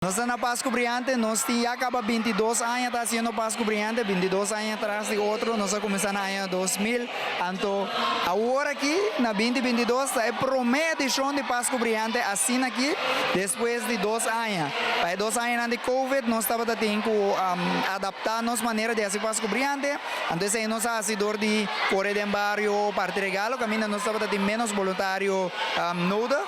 Nos ta na Pasco Briyante, nos tin ya caba 22 aña ta haciendo Pasco Briyante, 22 aña tras di otro. Nos a cuminsa na aña 2000, anto awor aki na 2022 ta e prome edicion di Pasco Briyante asina aki, despues di 2 aña. Pa e 2 aña di COVID nos tabata tin cu adapta nos manera di haci Pasco Briyante, anto esey nos a haci door di core den bario, parti regalo, caminda nos tabata tin menos voluntario nodig.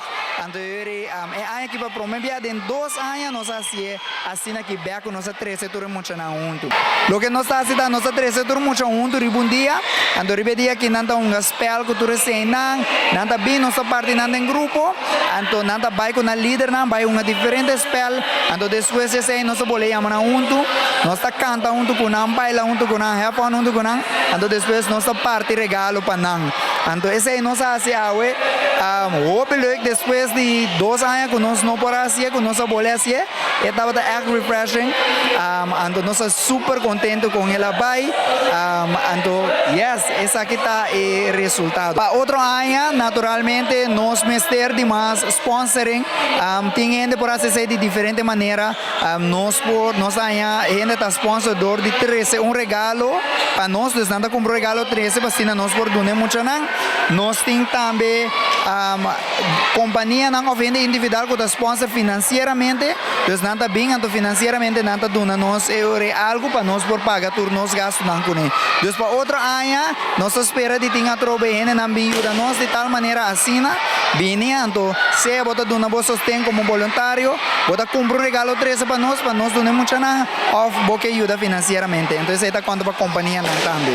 Anto e aña aki pa prome bia den 2 aña nos a haci asina aki bek, nos a trece tur muchanan hunto. Loke nos ta haci ta nos a trece tur mucha hunto riba un dia, anto riba dia aki nan ta un spel cu tur nan, nan ta bin, nos ta parti nan den grupo, anto nan ta bay cu nan lider, nan bay un diferente spel, anto despues esey nos ta bolbe yama nan hunto, nos ta canta hunto cu nan, baila hunto cu nan, have fun hunto cu nan, anto despues nos ta parti regalo pa nan. Anto esey nos a haci awe, hopi leuk despues di 2 aña cu nos no por haci, cu nos a bolbe haci, e tabata echt refreshing, anto nos ta super contento cu el a bay, anto yes, esaki ta e resultado. Pa otro aña, naturalmente, nos mester di mas sponsoring, tin hende por haci di diferente manera, nos por, nos aña, hende ta sponsor door di trece un regalo pa nos, dus nan ta cumpra regalo trece, pa asina nos por duna muchanan. Nos tin tambe compania nan of hende individual cu ta sponsor financieramente, dus nan ta bin, anto financieramente nan ta duna nos algo pa nos por paga tur nos gastonan cune. Dus pa otro aña, nos ta spera di tin atrobe hende nan bin yuda nos di tal manera asina, bini anto, sea bo ta duna bo sosten como voluntario, bo ta cumpra un regalo trece pa nos duna muchanan, of bo ke yuda financieramente. Anto esey ta conta pa compania nan tambe.